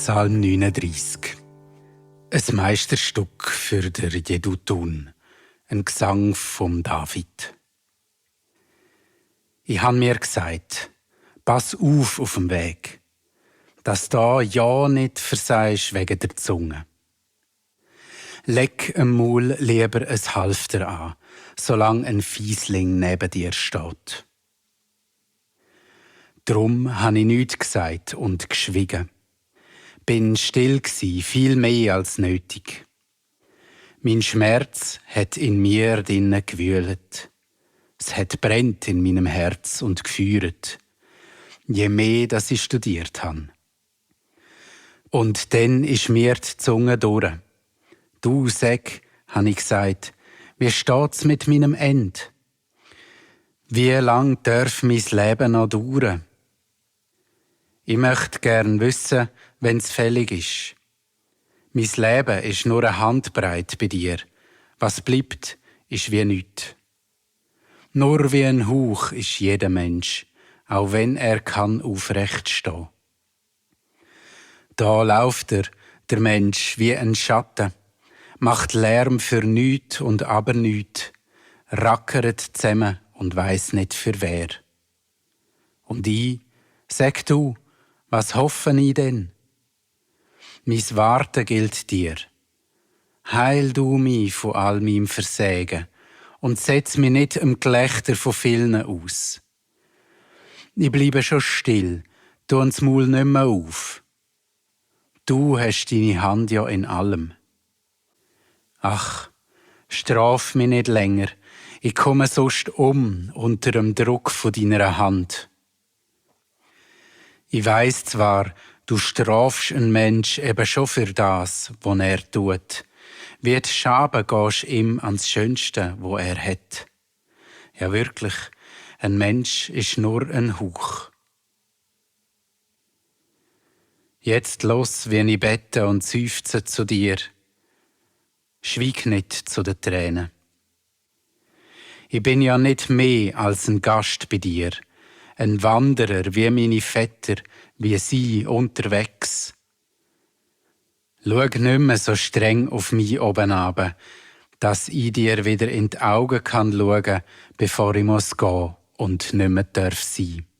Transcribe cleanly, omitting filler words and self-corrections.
Psalm 39. Ein Meisterstück für der Jedutun, ein Gesang vom David. Ich han mir gesagt, pass auf dem Weg, dass da ja nicht versagst wegen der Zunge. Leg im Maul lieber ein Halfter an, solang ein Fiesling neben dir steht. Drum han ich nichts gesagt und geschwiegen. Bin still gsi, viel mehr als nötig. Mein Schmerz hat in mir drinnen gewühlt. Es hat brennt in meinem Herz und geführt, je mehr, dass ich studiert han. Und dann ist mir die Zunge durch. Du sag, han ich gesagt, wie steht's mit meinem End? Wie lang darf mein Leben noch dauern? Ich möchte gern wissen, wenn's fällig ist. Mein Leben ist nur eine Handbreit bei dir. Was bleibt, ist wie nichts. Nur wie ein Hauch ist jeder Mensch, auch wenn er kann aufrecht stehen. Da läuft der Mensch, wie ein Schatten, macht Lärm für nichts und aber nichts, rackert zusammen und weiss nicht für wer. Und ich, sag du, was hoffe ich denn? Mein Warten gilt dir. Heil du mich von all meinem Versägen und setz mich nicht im Gelächter von vielen aus. Ich bleibe schon still, tu's Maul nicht mehr auf. Du hast deine Hand ja in allem. Ach, straf mich nicht länger, ich komme sonst unter dem Druck von deiner Hand. Ich weiss zwar, du strafst einen Mensch eben schon für das, was er tut. Wie die Schaben gehst ihm ans Schönste, wo er hat. Ja wirklich, ein Mensch ist nur ein Hauch. Jetzt los, wie ich bete und seufze zu dir. Schwieg nicht zu den Tränen. Ich bin ja nicht mehr als ein Gast bei dir, ein Wanderer wie meine Vetter, wie sie unterwegs. Schau nicht mehr so streng auf mich oben runter, dass ich dir wieder in die Augen kann schauen, bevor ich gehen muss und nicht mehr sein darf.